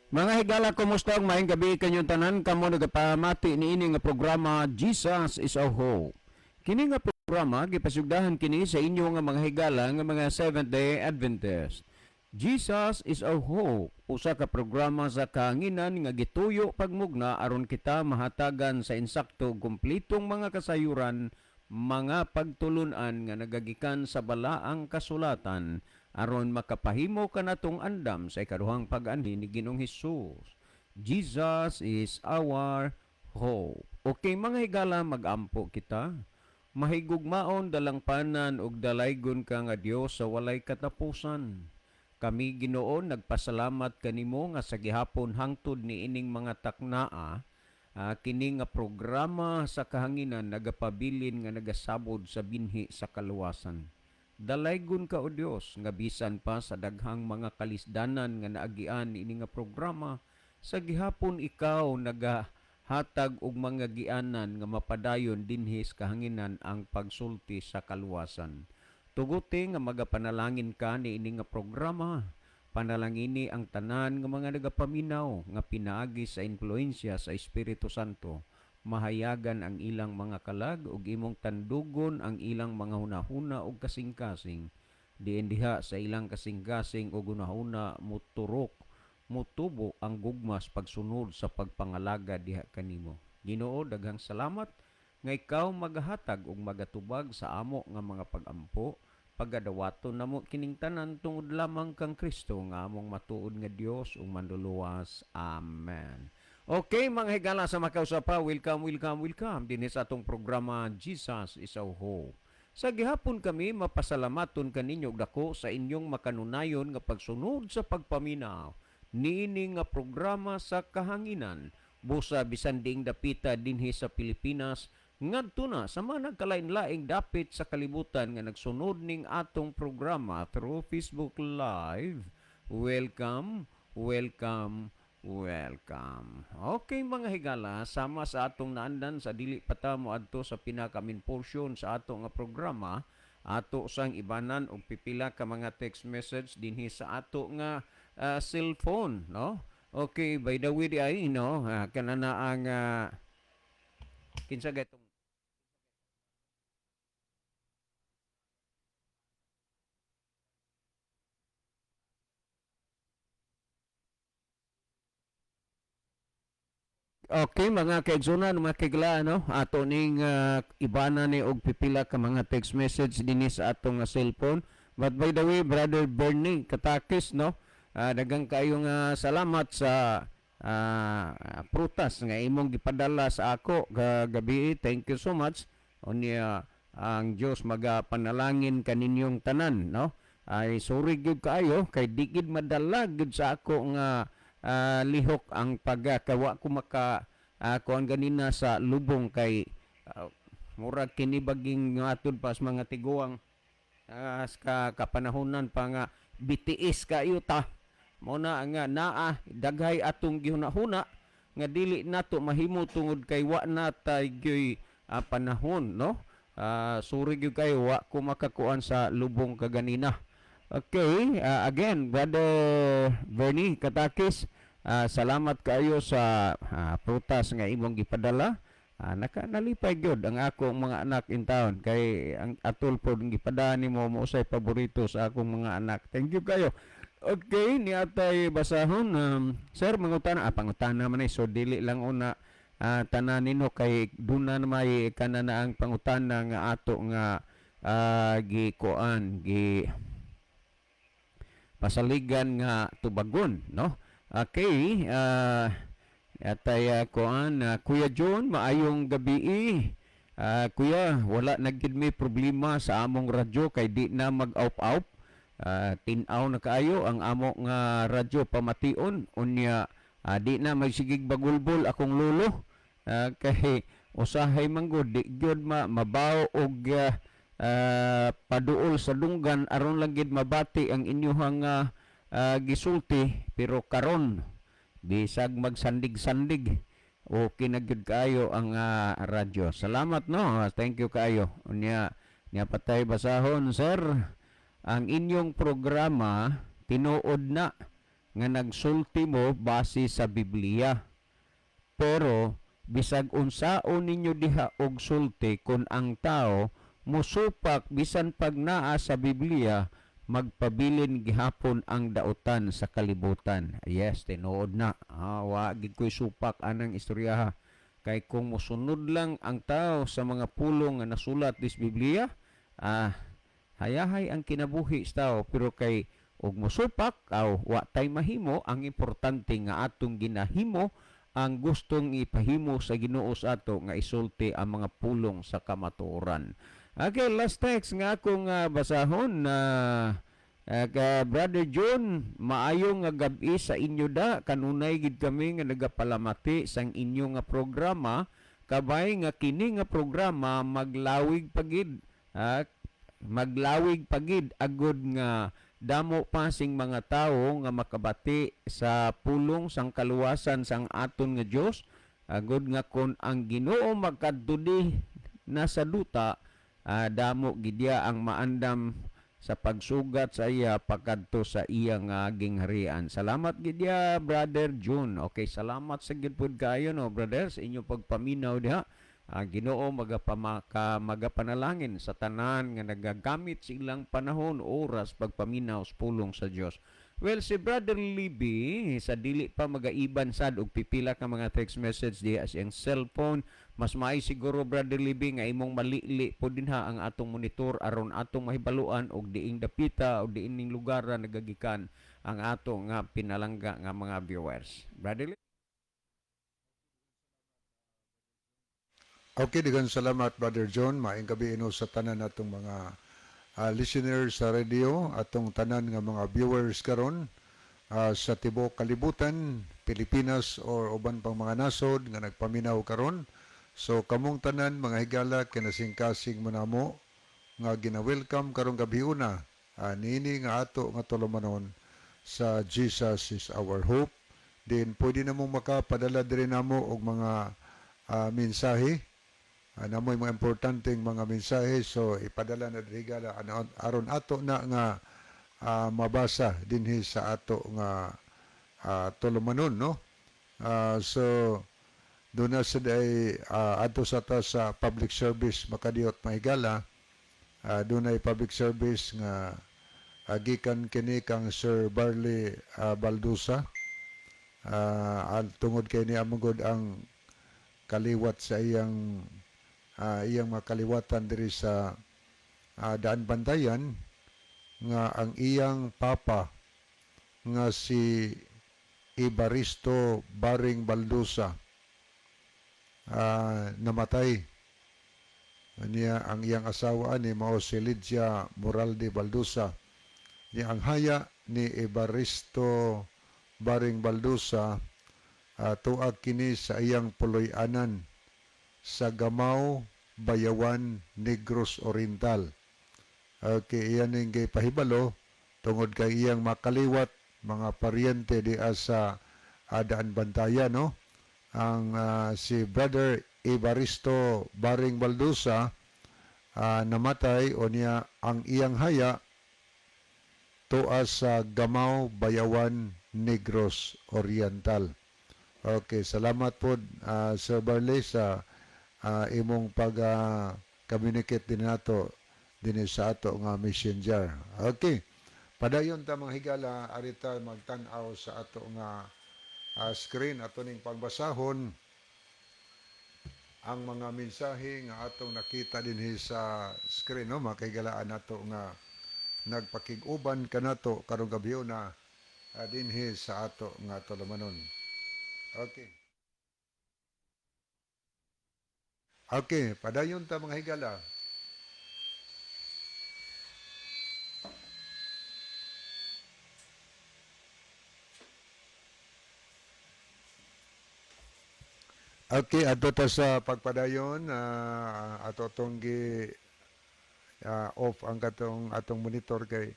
Mga higala, kumusta ug maayong gabi kanyong tanan kamo nagapamati niini nga programa Jesus is Our Hope. Kini nga programa gipasugdahan kini sa inyo nga mga higala nga mga Seventh Day Adventist. Jesus is Our Hope, usa ka programa sa kahanginan nga gituyo pagmugna aron kita mahatagan sa insakto ug kumplitong mga kasayuran, mga pagtulun-an nga nagagikan sa balaang kasulatan aron makapahimo kanatong andam sa ikaduhang pag-anhi ni Ginoong Hesus. Jesus is our hope. Okay, mga higala, magampo kita. Mahigugmaon, dalangpanan ug dalaygon ka nga Dios sa walay katapusan. Kami, Ginoo, nagpasalamat kanimo nga sa gihapon hangtod ni ining mga taknaa, kini nga programa sa kahanginan nagapabilin nga nagasabod sa binhi sa kaluwasan. Dalaygon ka, O Dios, nga bisan pa sa daghang mga kalisdanan nga naagian ini nga programa, sa gihapon ikaw nagahatag og mga gianan nga mapadayon dinhi sa kahanginan ang pagsulti sa kaluwasan. Tuguti nga magapanalangin ka ni ini nga programa. Panalangini ang tanan nga mga nagapaminaw nga pinaagi sa impluensya sa Espiritu Santo. Mahayagan ang ilang mga kalag ug imong tandugon ang ilang mga hunahuna ug kasing-kasing. Diin diha sa ilang kasing-kasing ug hunahuna muturok, mutubo ang gugmas pagsunod sa pagpangalaga diha kanimo. Ginoo, daghang salamat nga ikaw magahatag ug magatubag sa amo nga mga pagampo. Pagadawaton namo kining tanan tungod lamang kang Kristo nga among matuod nga Dios ug manluluwas. Amen. Okay, mga higala sa makausapa, welcome, welcome, welcome dinhi sa atong programa Jesus is Our Hope. Sa gihapon kami mapasalamaton kaninyo og dako sa inyong makanunayon nga pagsunod sa pagpaminaw niini nga programa sa kahanginan, busa bisan diing dapita dinhi sa Pilipinas ngadto na sa mga nagkalain-laing dapit sa kalibutan nga nagsunod ning atong programa through Facebook Live. Welcome, welcome, welcome. Okay, mga higala, sama sa atong naandan sa dili pa ta moadto sa pinaka-main portion sa ato nga programa, ato sang ibanan og pipila ka mga text message dinhi sa ato nga cellphone, no? Okay, by the way di ay, no, kanana ang kinsa gaytong Okay, mga kaigsunan, mga kaigla, no? Ato ning ibana ni og pipila ka mga text message dinhi sa atong cellphone. But by the way, Brother Bernie Katakis, no? Daghang kayo nga salamat sa prutas nga imong gipadala sa ako gabi. Thank you so much. Unya ang Dios magapanalangin kaninyong tanan, no? Ay, sorry gyud kaayo kay di gid madala gyud sa ako nga lihok ang pagkawa ko maka kuan ganina sa lubong kay murag kini baging ngatod pa sa mga tiguang ka kapanahonan pa nga BTS kayo ta mo na nga naa daghay atong gihuna-huna nga dili nato mahimo tungod kay wa na tay gyoy panahon, no? Sorry gyud kayo, wa ko makakuan sa lubong kaganina. Okay, again, Brother Bernie Katakis, salamat kayo sa prutas nga imong gipadala. Naka nalipay gyud ang akong mga anak in town kay ang atol pod gipadala nimo mo usay paborito sa akong mga anak. Thank you kayo. Okay, ni atay basahon, sir, mangutana, pangutana man eh, so dili lang una tanan nino kay duna na may kana na ang pangutana nga ato nga gikuan gi pasaligan nga tubagon, no? Okay, atay kuan, Kuya John, maayong gabi. Kuya, wala na gid may problema sa among radyo kay di na mag-out-out. Tin-aw na kaayo ang amo nga radyo pamation unya di na magsigig bagulbol akong lulo. Kay usahay man gud di gyud ma mabaw og paduol sa dunggan aron lang gid mabati ang inyuhang gisulti, pero karon bisag magsandig-sandig, okay na gyud kaayo ang radyo. Salamat, no. Thank you kaayo. Unya niya patay basahon, sir, ang inyong programa tinuod na Nga nagsulti mo base sa Biblia. Pero bisag unsaon ninyo diha og sulti, kun ang tao musupak bisan pag naa sa Biblia, magpabilin gihapon ang dautan sa kalibutan. Yes, tinuod na. Ah, wa gid ko'y supak anang istoryaha. Kay kung mosunod lang ang tao sa mga pulong nga nasulat dis Biblia, hayahay ang kinabuhi sa tao, pero kay og mosupak aw wa tay mahimo. Ang importante nga atong ginahimo ang gustong ipahimo sa Ginoo sa ato nga isulti ang mga pulong sa kamatuoran. Okay, last text nga akong basahon na ka Brother John, maayo nga gabi sa inyo da. Kanunay gid kami nga nagapalamati sang inyo nga programa. Kabay nga kini nga programa maglawig pagid. Maglawig pagid agod nga damo pa sing mga tawo nga makabati sa pulong sang kaluwasan sang aton nga Dios, agod nga kon ang Ginoo magkadto di na sa duta, damo gidya ang maandam sa pagsugat sa iya pagkadto sa iya nga gingharian. Salamat gidya, Brother June. Okay, salamat sa gid pud kayo, no, brother, sa inyong pagpaminaw diha. Ang Ginoo magapanalangin sa tanan nga nagagamit sa ilang panahon, oras pagpaminaw sa pulong sa Dios. Well, si Brother Libby sa dili pa magaiban sad og pipila ka mga text message diha sa iyang cellphone. Mas maay siguro, Brother Libby, nga imong malili po din ha ang atong monitor aron atong mahibaluan og diing dapita o diin ning lugar ra nagagikan ang ato nga pinalangga nga mga viewers. Brother Libby. Okay, daghang salamat, Brother John. Maayong gabi ino sa tanan natong mga listeners sa radio, atong tanan nga mga viewers karon sa tibuok kalibutan, Pilipinas or uban pang mga nasod nga nagpaminaw karon. So kamong tanan, mga higala, kinasingkasing mo namo nga gina-welcome karong gabi una niini nga ato nga tulumanon sa Jesus is Our Hope. Din pwede na mong makapadala diri namo og mga mensahe. Namoy mga importanteng mga mensahe, so ipadala na diri, higala, aron ato na nga mabasa dinhi sa ato nga tulumanon, no? So doon na sa day adto sa ta sa public service makadiyot, mahigala. Doon ay public service nga gikan kini kang Sir Barley Baldusa, tungod kay niya amugod ang kaliwat sa iyang mga kaliwatan diri sa Daan Bantayan nga ang iyang papa nga si Ibaristo Baring Baldusa namatay niya. Ang iyang asawa ni mao si Lydia Moralde Baldusa. Niya ang haya ni Evaristo Baring Baldusa tuag kini sa iyang puloy-anan sa Gamao, Bayawan, Negros Oriental. Okay, iyan ning kay pahibalo tungod kay iyang makaliwat, mga paryente di sa Daan Bantayan, no? Ang si Brother Evaristo Baring Baldusa namatay o niya ang iyang haya tuas sa Gamao, Bayawan, Negros Oriental. Okay, salamat po, Sir Barley, sa imong pag communicate din nato dinhi sa ato nga messenger. Okay. Padayon ta, mga higala, arita magtan-aw sa ato nga screen, ato ning pagbasahon ang mga mensahe nga atong nakita dinhi sa screen, no, mga kahigalaan nato nga nagpakig-uban kanato karong gabi na dinhi sa ato nga tulumanon. Okay. Okay, padayon ta, mga higala. Okay, adto ta sa pagpadayon, ato tong gi off ang katong atong monitor kay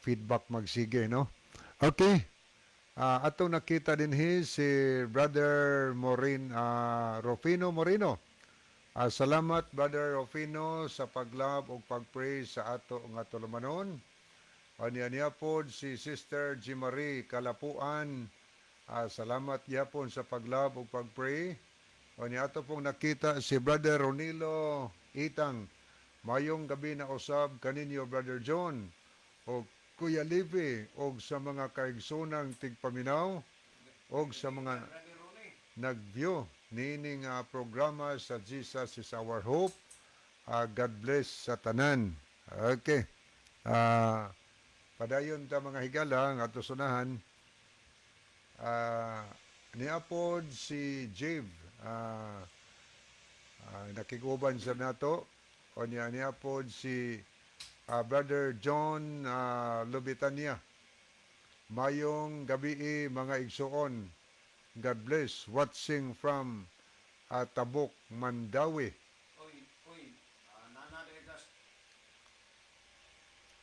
feedback magsige, no? Okay. Atong nakita dinhi si Brother Morin Rufino Moreno. Salamat, Brother Rufino, sa pag-love ug pag-pray sa ato nga tulumanon. Anya niya pod si Sister Jimarie Kalapuan. Salamat gyapon sa pag-love ug pag-pray. Anya ato pong nakita si Brother Ronilo Itang. Mayong gabi na usab kaninyo, Brother John o Kuya Livi, og sa mga kaigsoonang tigpaminaw og sa mga nag-view niining programa sa Jesus is Our Hope. God bless sa tanan. Okay. Padayon ta, mga higala, nga ato sunahan. Niapod si Jave. Nakiguban sa nato. O niya niapod si Brother John Lubitania. Mayong gabi, mga igsoon. God bless. Watching from Tabuk, Mandaue. Oy, oy, nana dekas.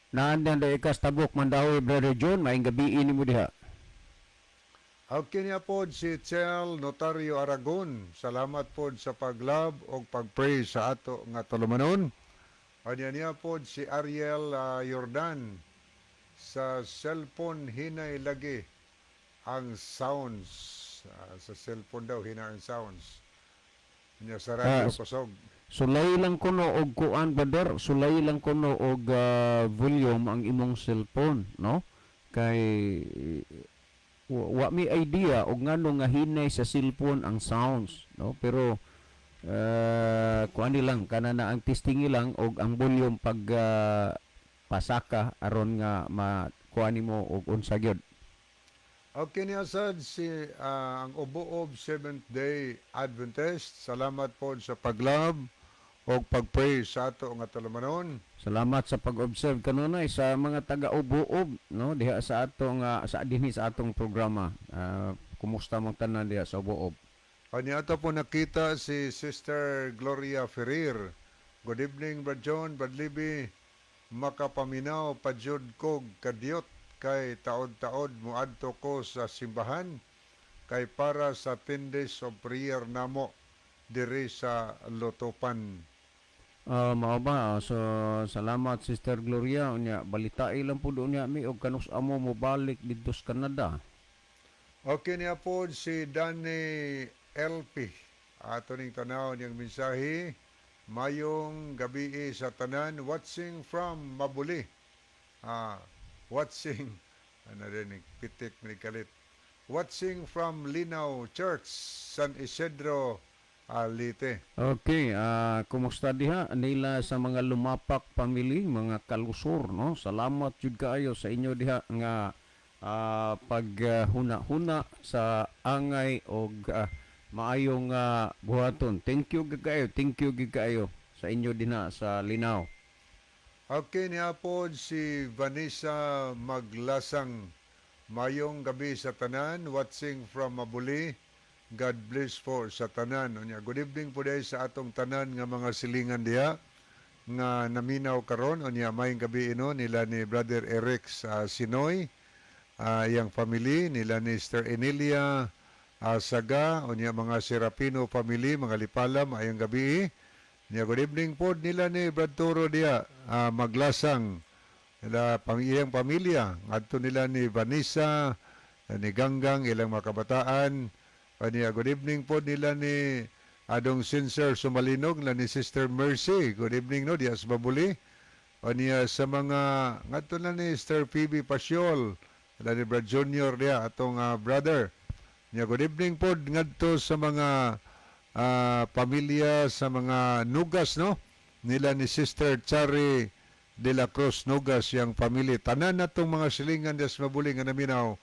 Naan ikas Tabuk, Mandaue, Brother John, maayong gabi nimo diha. Okay niya po si Chel Notario Aragon. Salamat po sa pag-love o pag-pray sa ato nga tulumanon. Anya niya po si Ariel Jordan. Sa cellphone hinay lagi ang sounds. Sa cellphone daw hinay ang sounds. Nya sa radyo kusog. Sulay lang kuno og kuan, brother, sulay lang kuno og volume ang imong cellphone, no? Kay wa mi idea og ngano nga hinay sa cellphone ang sounds, no? Pero kuan lang kana na ang testing lang og ang volume pag pasaka aron nga ma kuan nimo og unsa gyud. Okay niya sad si ang Ubuob Seventh Day Adventist. Salamat po sa pag-love o pag-pray sa ato nga tulumanon. Salamat sa pag-observe kanunay sa mga taga-Ubuob, no, diha sa atong sa dinhi sa atong programa. Kumusta mong tanan diha sa Ubuob? Kanya po nakita si Sister Gloria Ferrer. Good evening, Brad John, Brad Libby. Makapaminaw pa jud kog kadyot kay taod-taod moadto ko sa simbahan kay para sa 10 days of prayer namo diri sa Lutopan. Mao ba? So salamat, Sister Gloria. Unya balitai lang pud unya mi og kanus amo mobalik didto sa Canada. Okay niya po si Danny LP. Ato ning tanaw niyang mensahe. Mayong gabi sa tanan, watching from Mabuli. Watching ano rin pitik ni kalit. Watching from Linaw Church, San Isidro, Leyte. Okay, kumusta diha nila sa mga Lumapak family, mga kalusor, no? Salamat jud kaayo sa inyo diha nga paghuna-huna sa angay og maayong buhaton. Thank you gid kaayo, thank you gid kaayo sa inyo dinha sa Linaw. Okay niya po si Vanessa Maglasang. Mayong gabi sa tanan, watching from Mabuli. God bless po sa tanan. Unya, good evening po diay sa atong tanan nga mga silingan diha nga naminaw karon. Unya, mayong gabi ino nila ni Brother Eric sa Sinoy, iyang family nila ni Sister Emilia Saga, unya mga Serapino family, mga Lipala, maayong gabi. Nya good evening po nila ni Brad Toro diha, Maglasang nila pang iyang pamilya, ngadto nila ni Vanessa, ni Ganggang, ilang mga kabataan. Kaniya good evening po nila ni Adong Sincere Sumalinog, nila ni Sister Mercy. Good evening no diha sa Mabuli. Kaniya sa mga ngadto na ni Sister Phoebe Pasiol, nila ni Brad Junior diha, atong brother. Nya good evening po ngadto sa mga pamilya sa mga Nugas, no, nila ni Sister Chari de la Cruz Nugas, yang family. Tanan natong mga silingan des Mabuli nga naminaw,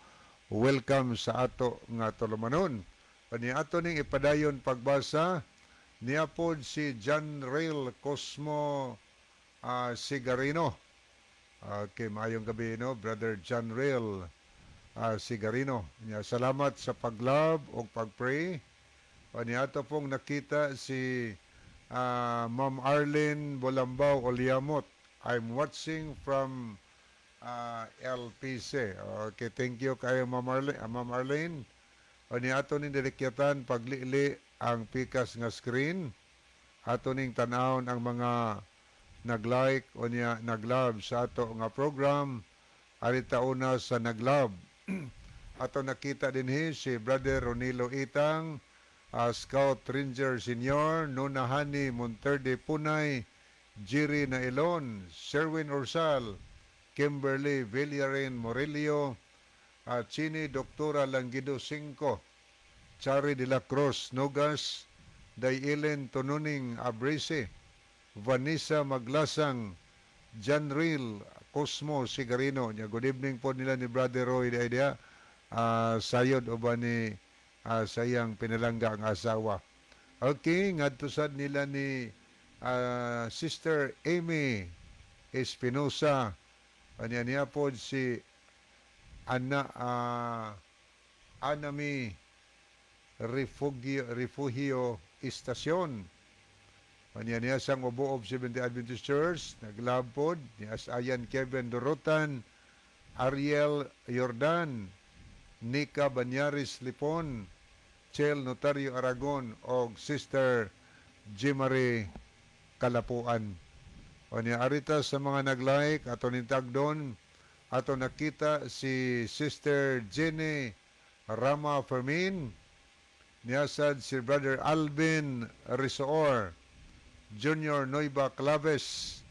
welcome sa ato nga tulumanon. Kani ato ning ipadayon pagbasa. Niya pod si John Rail Cosmo Sigarino. Okay, maayong gabi no, Brother John Rail Sigarino. Nya salamat sa pag-love o pag-pray. Kani ato pong nakita si Ma'am Arlene Bolambao Oliamot. I'm watching from LPC. Okay, thank you kayo, Ma'am Arlene. Ma'am Arlene. Ani ato ning dilikyatan paglili ang pikas nga screen. Ato ning tan-awon ang mga nag-like o niya nag-love sa ato nga program. Ari ta una sa nag-love. Ato nakita dinhi si Brother Ronilo Itang, Scout Ranger Senior, Nuna Hani Monterde Punay, Jerry Nailon, Sherwin Ursal, Kimberly Villarin Morillo, Chini Doktora Langido Cinco, Chari de la Cruz Nogas, Dayelen Tonuning Abrese, Vanessa Maglasang, Janril Cosmo Sigarino. Nya, good evening po nila ni Brother Roy Daya. Sayod uban ni sa iyang pinalangga ang asawa. Okay, ngadto sad nila ni Sister Amy Espinosa. Anya niya po si Ana Anami Refugio Istasyon. Anya niya sang Ubuob Seventh Adventist Church, nag-love pod, ni Asayan Kevin Dorotan, Ariel Jordan, Nika Banyaris Lipon, Chel Notario Aragon, og Sister Jimary Kalapuan. O niya arita sa mga nag-like, ato nintagdon, ato nakita si Sister Jenny Rama Fermin, niyasad si Brother Alvin Risoor, Junior Noiba Claves,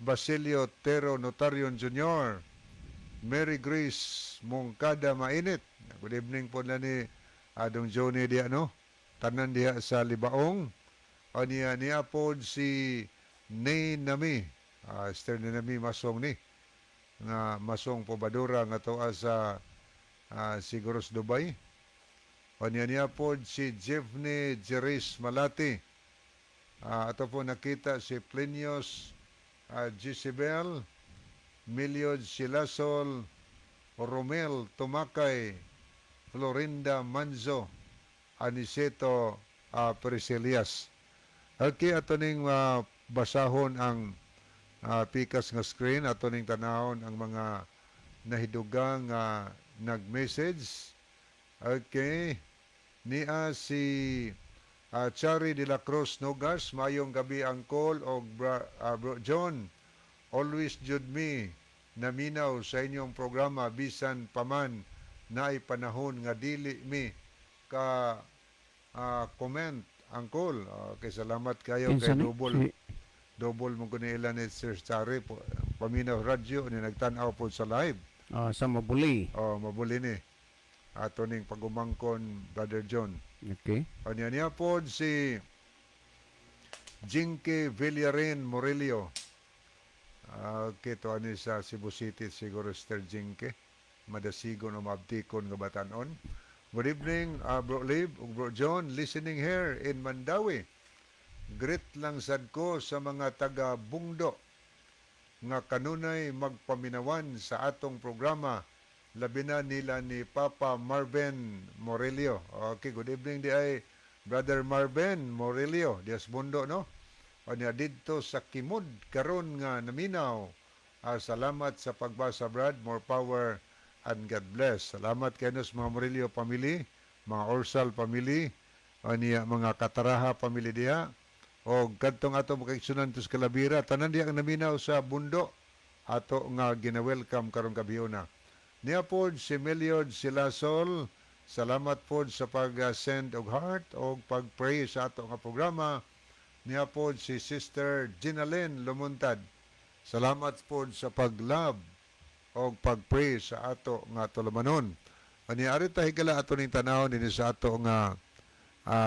Basilio Tero Notarion Jr., Mary Grace Mongkada Mainit. Good evening po na ni Adong Johnny diya, no? Tanan diha sa Libaong. O niya, niya po si Nay Nami. Sister Nami Masong ni. Nga Masong Pobadura nga toa sa Siguros Dubai. O niya, niya po si Jeffney Jeris Malati. Ato po nakita si Plinius Jezebel, Miliod Silasol, Romel Tumakay, Florinda Manzo, Aniceto Priscilias. Okay, ato ning basahon ang pikas nga screen, ato ning tanahon ang mga nahidugang nag-message. Okay, niya si Chari de la Cruz Nogas, "Mayong gabi, Uncle og Bro John. Always jud mi naminaw sa inyong programa bisan paman naay panahon nga dili mi ka comment, Uncle." Okay, salamat kayo Kinsa kay ni? Double double mo kuno ila ni Sir Chari po, paminaw radyo ni nagtan-aw po sa live. Sa Mabuli. Oh, mabuli ni. Ato ning pagumangkon, Brother John. Okay. Anya niya po si Jinky Villarin Morillo. Okay, to ani sa Cebu City siguro Sir Jinky. Madasigon o maabtikon nga batanon. "Good evening, Bro Lib ug Bro John, listening here in Mandaue. Greet lang sad ko sa mga taga Bungdo nga kanunay magpaminawan sa atong programa, labi na nila ni Papa Marvin Morelio." Okay, good evening di ay Brother Marvin Morelio, dias Bundo, no? Anya didto sa Kimud karon nga naminaw. Salamat sa pagbasa, Brad. More power and God bless." Salamat kay sa mga Morelio family, mga Orsal family, anya mga Kataraha family diha. O kadtong ato makaigsunan to sa Kalabira, tanan diha ang naminaw sa Bundo ato nga gina-welcome karong gabiuna. Niya pod si Meliod Silasol, salamat pod sa pag-send og heart og pag-pray sa ato nga programa. Niya pod si Sister Ginalyn Lumuntad. Salamat pod sa pag-love og pag-pray sa ato nga tulumanon. Ani ari ta higala ato ning tanawon dinhi sa ato nga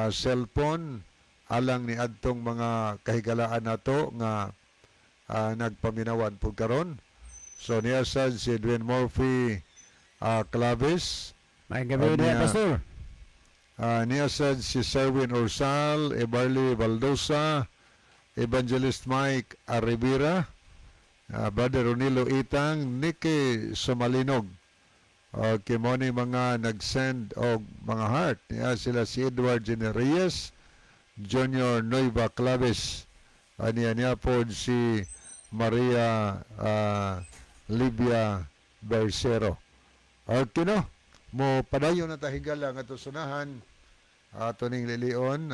cellphone alang ni adtong mga kahigalaan nato nga nagpaminawan pud karon. So niya sad si Edwin Murphy Claves. May gabi Ano na, niya? Pastor. Niya sad si Serwin Orsal, Ebarly Baldosa, Evangelist Mike Arrebira, Brother Ronilo Itang, Nicky Sumalinog. Okay, mo ni mga nag-send og mga heart. Niya sila si Edward Generillas, Junior Nueva Claves. Aniya niya po si Maria Livia Bercero. Okay, no? Mo padayon na tahigala nga sunahan ato ning lilion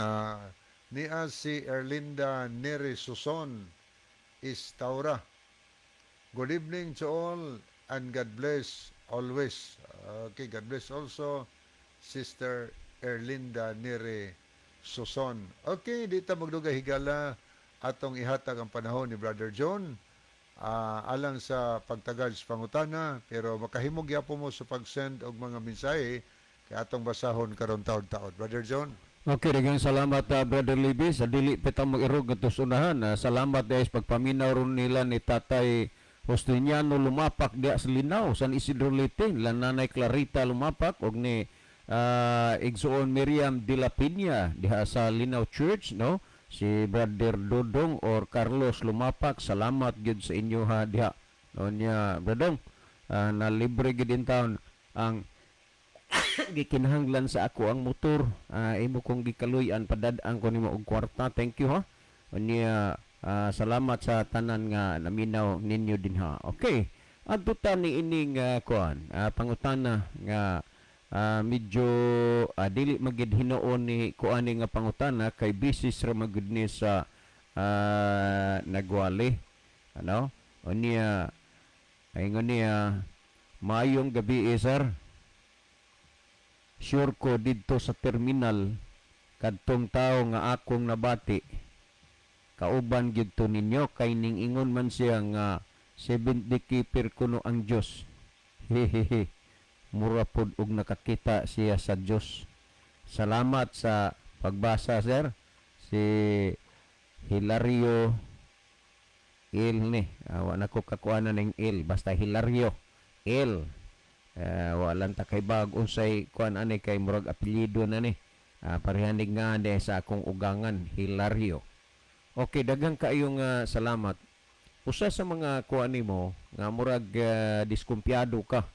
niya si Erlinda Neri Suson Istaura. "Good evening to all. And God bless always. Okay, God bless also Sister Erlinda Nere Suson. Okay, di ta magdugay, higala, atong ihatag ang panahon ni Brother John alang sa pagtagad sa pangutana, pero makahimog gyapon mo sa pag-send og mga mensahe kay atong basahon karon taod-taod. Brother John. Okay, daghang salamat, Brother Libby, sa dili pa ta mag-irog ngadto sa unahan. Salamat dahil sa pagpaminaw ron nila ni Tatay Justiniano Lumapak diya sa Linaw, San Isidro, Leyte, nila Nanay Clarita Lumapak og ni Igsoon Miriam de la Peña diha sa Linaw Church, no? Si Brother Dodong or Carlos Lumapak, salamat gyud sa inyo ha diha. No niya, Brodong, na libre gyud in town ang gikinahanglan sa ako ang motor, imo kong gikaluy-an, padad-an ko nimo og kwarta. Thank you ha. Unya, salamat sa tanan nga naminaw ninyo dinha. Okay, adto ta ni ining kuan, pangutana nga medyo dili magid hinuon ni kuan nga pangutana kay busy ra magud ni sa nagwali ano. Unya, ingon niya, "Maayong gabi eh, sir. Sure ko didto sa terminal kadtong tao nga akong nabati kauban gyud to ninyo kay ning ingon man siya nga 70 keeper kuno ang Dios. Hehehe, mura pod og nakakita siya sa Dios. Salamat sa pagbasa, sir." Si Hilario Il ni. Wa na ko kakuanan ning Il, basta Hilario Il. Wala ta kay bag unsay kuan ani kay murag apelyido na ni. Parehanig nga ni sa akong ugangan, Hilario. Okay, daghang kaayong salamat. Usa sa mga kuan nimo nga murag diskumpiyado ka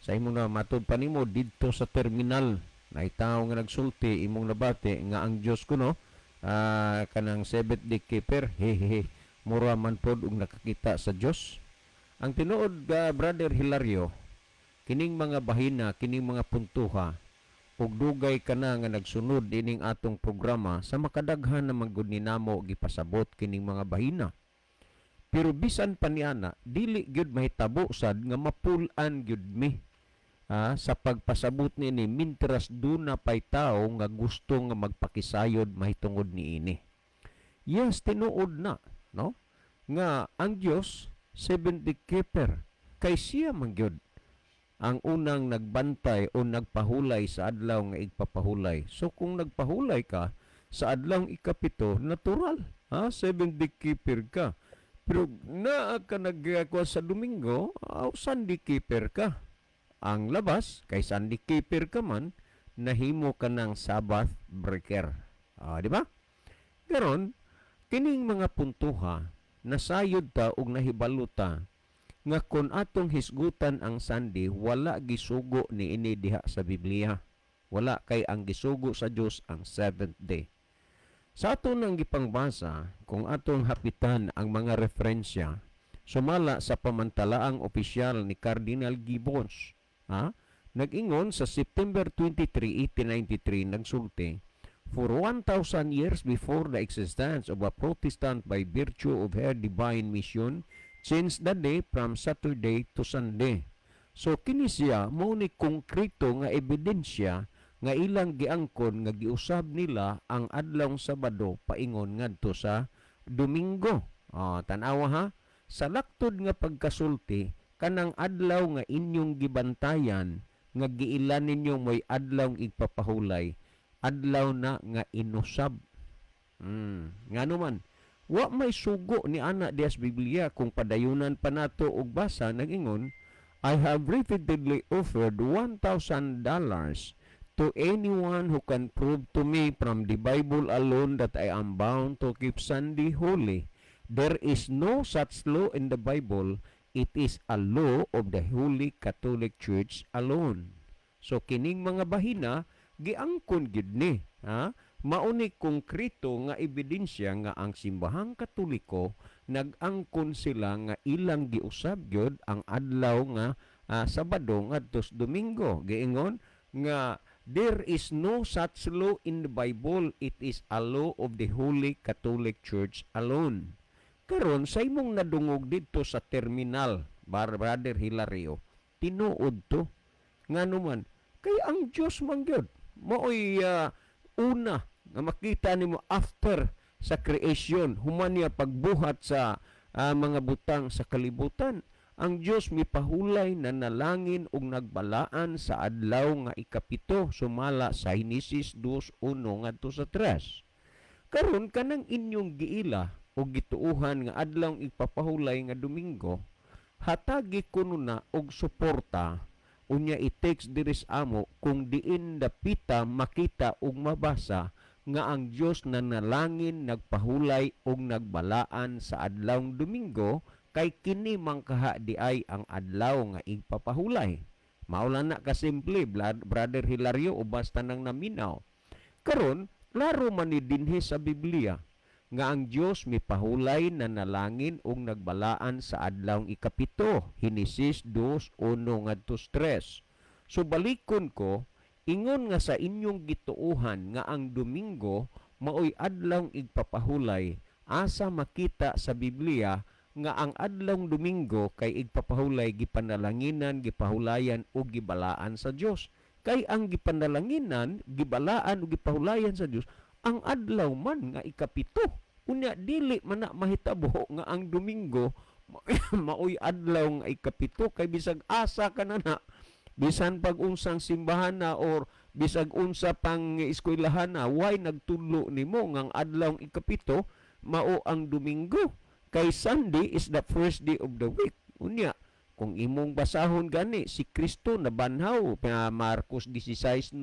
sa imong na matud pa nimo didto sa terminal na tawo nga nagsulti, imong nabati nga ang Dios kuno kanang seventh day keeper, hehehe, mura man pod og nakakita sa Dios. Ang tinuod, Brother Hilario, kining mga bahina, kining mga puntuha, ug dugay ka na nga nagsunod ining atong programa, sa makadaghan na man gud ni namo gipasabot kining mga bahina. Pero bisan pa niana, dili gyud mahitabo sad nga mapul-an gyud mi sa pagpasabot niini mintras duna pay tawo nga gusto nga magpakisayod mahitungod niini. Yes, tinuod na, no? Nga ang Dios 70 keeper kay siya man gyud ang unang nagbantay o nagpahulay sa adlaw nga igpapahulay. So kung nagpahulay ka sa adlaw ikapito, natural, ha, 70 keeper ka. Pero naa ka nagkuha sa Domingo, aw, Sunday keeper ka. Ang labas, kay Sunday keeper ka man, nahimo ka ng Sabbath breaker. Ah, di ba? Karon, kining mga puntuha, nasayod ta og nahibalo ta nga kon atong hisgutan ang Sunday, wala gisugo ni ini diha sa Biblia. Wala, kay ang gisugo sa Dios ang seventh day. Sa ato nang gipangbasa, kung atong hapitan ang mga referensya, sumala sa pamantalaang opisyal ni Cardinal Gibbons, ha? Nag-ingon sa September 23, 1893, nagsulti, "For 1,000 years before the existence of a Protestant, by virtue of her divine mission, changed the day from Saturday to Sunday." So kini siya mao ni konkreto nga ebidensya nga ilang giangkon nga giusab nila ang adlawng Sabado paingon ngadto sa Domingo. Ah, tan-awa ha, sa laktod nga pagkasulti, kanang adlaw nga inyong gibantayan nga giilan ninyo mo'y adlaw igpapahulay, adlaw na nga inusab. Ngano man wa may sugo ni ana diha sa Biblia. Kung padayunan pa nato og basa, nagingon, "I have repeatedly offered $1,000 to anyone who can prove to me from the Bible alone that I am bound to keep Sunday holy. There is no such law in the Bible. It is a law of the Holy Catholic Church alone." So kining mga bahina giangkon gid ni, ha? Mao ni konkreto nga ebidensya nga ang Simbahang Katoliko nag-angkon sila nga ilang giusab gyud ang adlaw nga Sabado ngadto sa Domingo. Giingon nga there is no such law in the Bible. It is a law of the Holy Catholic Church alone. Karon, sa imong nadungog didto sa terminal, Bar Brother Hilario, tinuod to. Ngano man kay ang Dios man gyud maoy una nga makita nimo after sa creation, human niya pagbuhat sa mga butang sa kalibutan, ang Dios mipahulay na nalangin ug nagbalaan sa adlaw nga ikapito sumala sa Henesis 2:1 ngadto sa 3. Karon, kanang inyong giila o gituuhan nga adlaw ipapahulay nga Domingo, hatagi kuno na og suporta, unya i-text diri sa amo kung diin dapita makita ug mabasa nga ang Dios na nalangin, nagpahulay ug nagbalaan sa adlawng Domingo, kay kini man kaha di ay ang adlaw nga igpapahulay. Mao lang na kasimple, Brother Hilario, o basta nang naminaw. Karon, klaro man ni dinhi sa Biblia nga ang Dios mipahulay na nalangin ug nagbalaan sa adlawng ikapito, Henesis 2:1 ngadto 3. So balikon ko, ingon nga sa inyong gituohan nga ang Domingo maoy adlawng igpapahulay, asa makita sa Biblia nga ang adlawng Domingo kay igpapahulay, gipanalanginan, gipahulayan o gibalaan sa Dios? Kay ang gipanalanginan, gibalaan o gipahulayan sa Dios ang adlaw man nga ikapito. Unya dili man na mahitabo nga ang Domingo maoy adlaw nga ikapito, kay bisag asa ka na na, bisan pag unsang simbahan na or bisag unsa pang eskwelahan na, why nagtudlo nimo nga ang adlaw ikapito mao ang Domingo? Kay Sunday is the first day of the week. Unya kung imong basahon gani, si Kristo nabanhaw pa, Marcos 16:9,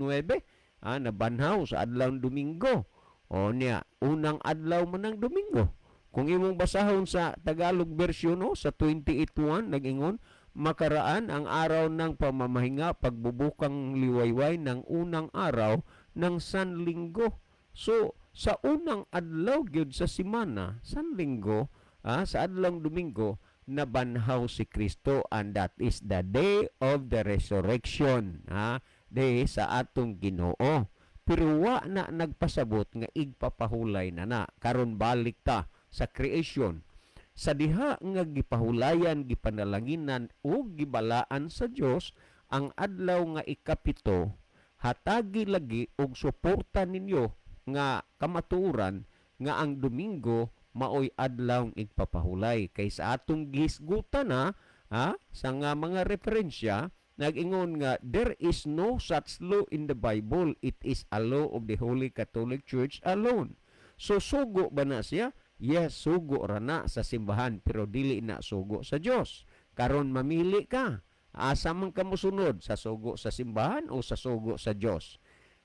nabanhaw sa adlaw Domingo. O niya, unang adlaw man ang Domingo. Kung imong basahon sa Tagalog version, no, sa 28:1, nag-ingon, "Makaraan ang araw ng pamamahinga, pagbubukang liwayway ng unang araw ng Sanlinggo." So, sa unang adlaw gyud sa simana, Sanlinggo, sa adlawng Domingo, nabanhaw si Kristo, and that is the day of the resurrection, ha, day sa atong Ginoo. Pero wa na nagpasabot nga igpapahulay na na. Karon, balik ta sa creation. Sa diha nga gipahulayan, gipanalanginan o gibalaan sa Dios ang adlaw nga ikapito, hatagi lagi og suporta ninyo nga kamatuoran nga ang Domingo maoy adlaw igpapahulay, kay sa atong gihisgutan na ha, sa nga mga referensya, nag-ingon nga there is no such law in the Bible, it is a law of the Holy Catholic Church alone. So sugo ba na siya? Yes, sugo ra na sa simbahan pero dili na sugo sa Dios. Karon mamili ka. Asa man ka mosunod, sa sugo sa simbahan o sa sugo sa Dios?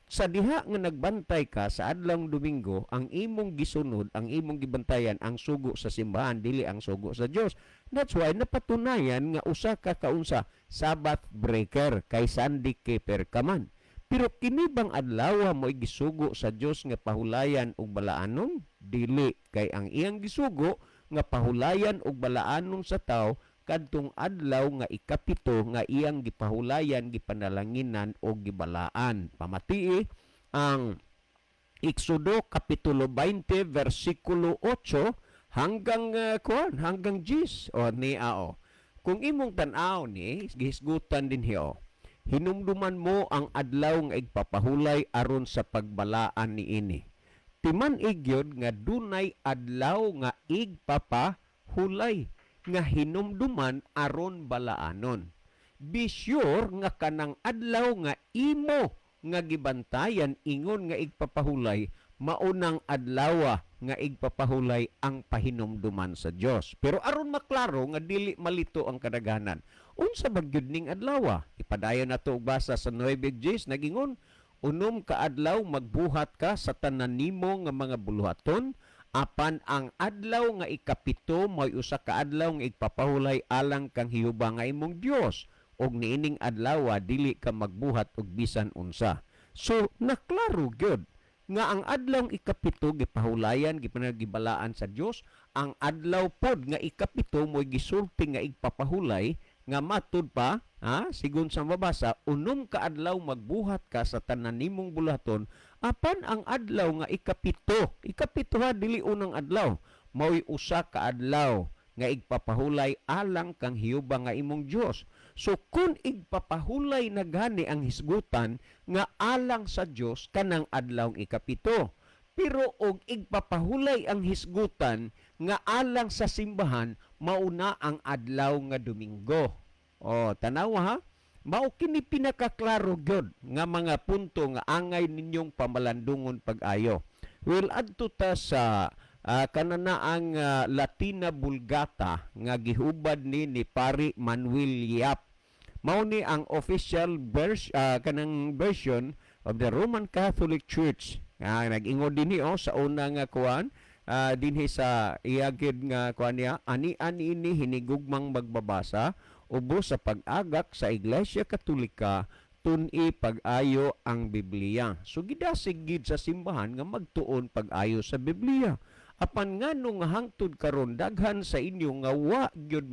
Sa diha nga nagbantay ka sa adlawng Domingo, ang imong gisunod, ang imong gibantayan ang sugo sa simbahan, dili ang sugo sa Dios. That's why napatunayan nga usa ka kaunsa Sabbath breaker, kay Sunday keeper ka man. Pero kini bang adlaw mo gisugo sa Dios nga pahulayan ug balaanon? Dili, kay ang iyang gisugo nga pahulayan ug balaanon sa tawo kadtong adlaw nga ikapito nga iyang gipahulayan, gipanalanginan o gibalaan. Pamatii ang Exodo kapitulo 20 versikulo 8 hanggang kuan, hanggang 10 o ni ao. Kung imong tan-aw ni gihisgutan din hiyo. "Hinumduman mo ang adlaw nga igpapahulay aron sa pagbalaan niini." Timan-ig gyud nga dunay adlaw nga igpapahulay nga hinumduman aron balaanon. Be sure nga kanang adlaw nga imo nga gibantayan ingon nga igpapahulay, maunang adlawa nga igpapahulay ang pahinumduman sa Dios. Pero aron maklaro nga dili malito ang kadaghanan, unsa ba gyud ning adlawa? Ipadayon nato og basa sa 9:10, nagingon, "Unom ka adlaw magbuhat ka sa tanan nimo nga mga buluhaton, apan ang adlaw nga ikapito mo'y usa ka adlaw nga igpapahulay alang kang Jehova nga imong Dios, ug niining adlaw dili ka magbuhat og bisan unsa." So naklaro gyud nga ang adlaw ikapito gipahulayan, gipanagibalaan sa Dios. Ang adlaw pod nga ikapito mo'y gisulti nga igpapahulay nga matud pa ha, sigon sa mabasa, "Unom ka adlaw magbuhat ka sa tanan nimong buluhaton, apan ang adlaw nga ikapito," ikapito ha, dili unang adlaw, mao'y usa ka adlaw Nga igpapahulay alang kang Jehova nga imong Dios. So kun igpapahulay na gani ang hisgutan nga alang sa Dios kanang adlaw 7. Pero og igpapahulay ang hisgutan nga alang sa simbahan, mauna ang adlaw nga Domingo. O, tanawa ha. Mao kini pinakaklaro gyud nga mga punto nga angay ninyong pamalandungon pag-ayo. Well, adto ta sa kanana ang Latina Vulgata nga gihubad ni Pari Manuel Yap. Mao ni ang official kanang version of the Roman Catholic Church. Nag-ingon dinhi oh, sa una nga kuan dinhi sa iyagid nga kuan niya, ani-ani ini hinigugmang magbabasa, ubos sa pag-agak sa Iglesia Katolika, tun-i pag-ayo ang Biblia. So gidasig gid sa simbahan nga magtuon pag-ayo sa Biblia. Apan ngano nga hangtod karon daghan sa inyo nga wa gyud